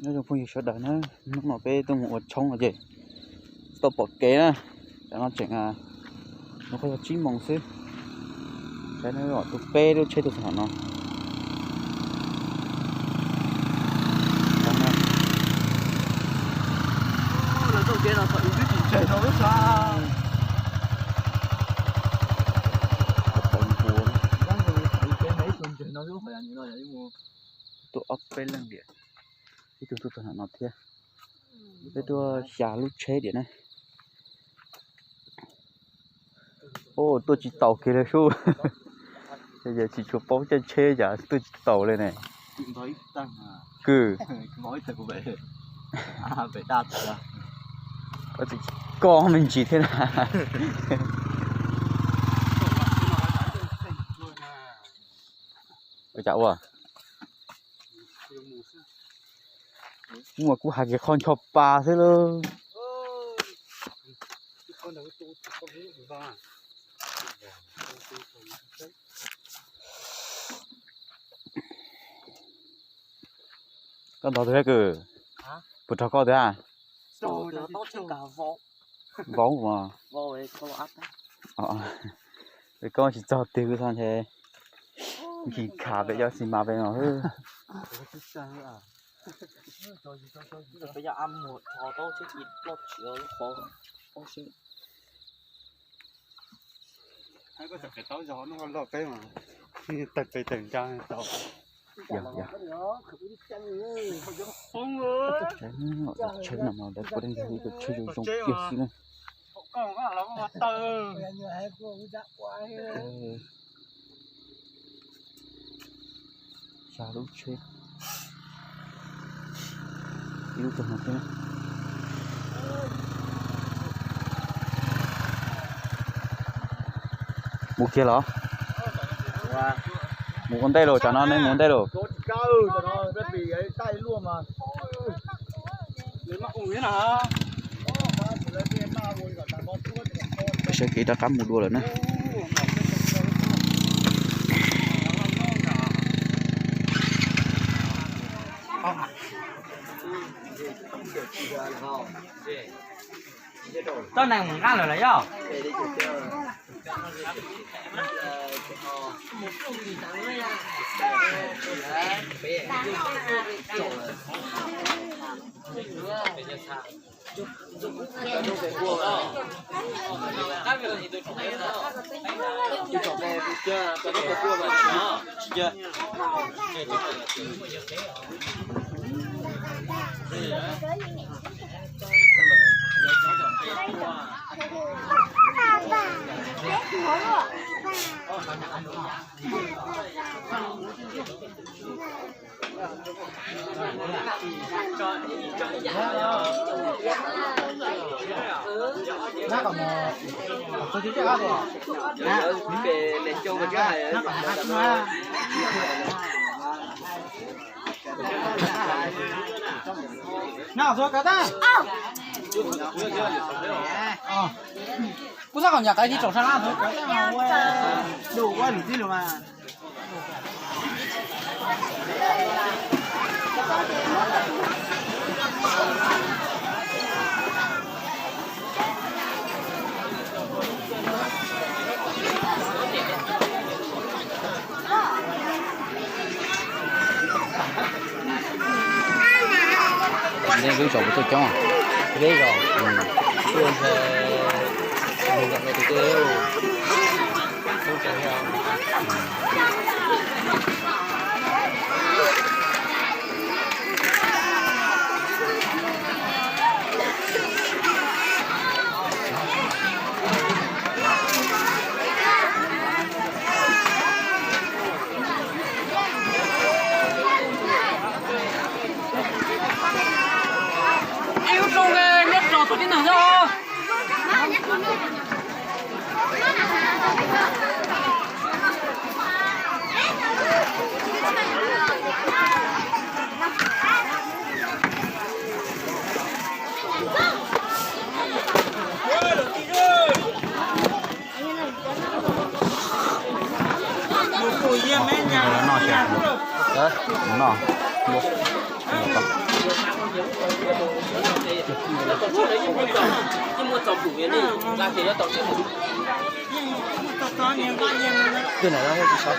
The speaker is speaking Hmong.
Nyob zoo phooj ywg sawv daws na, hnub no peb tuaj mus ua tshoob no ces tsis tau pom kev na. Tam no tseem, hnub qhov yog tsib moos xwb. Saib no tus peb lub tsheb tuaj txog no. Tuaj ob peb leej tiag, ib tug tuaj txog no thiab. Peb tuaj xya lub tsheb tiag na. Tuaj tsis taus kiag li sub. Yog tsis tshua paub caij tsheb cas tuaj tsis taus li ne. Kwv, koj me ntsis thiab na. Ua cas ua, muaj kuj hais kiag qhov ncho pa xwb lauj. Koj ntog twg kwv? Puas raug koj twg? Vauv mas. Koj tsis txog twg xwb ntshe nkhis khav pem cov xi mas pem no xwb. Tawg pes tawg ntsa tau. Tsheb no mas lawv puav leej yog ib co tsheb zoo zoo kiag xwb na. Xya lub tsheb, ib lub txog no thiab. Mus kiag los? Mus ua ntej los, tsam no nej mus ua ntej los. Peb sawv kev rov qab mus dua lawm na. Toj nees mus nqaj lawm las yog? Kuv xav kom nyam qais thiab tsom sab lab ntawd, ua dum ua lwm tib lus mas. Nej lub zos puas tuaj coob? Peb zos, tuaj ntshe nws yam no tus twg. Ib lub rooj nyob rau tus tib neeg nyob. Noj, noj. Yeej muaj txog pum li, la ces yuav tau sib mus. Twg na, tsis sab.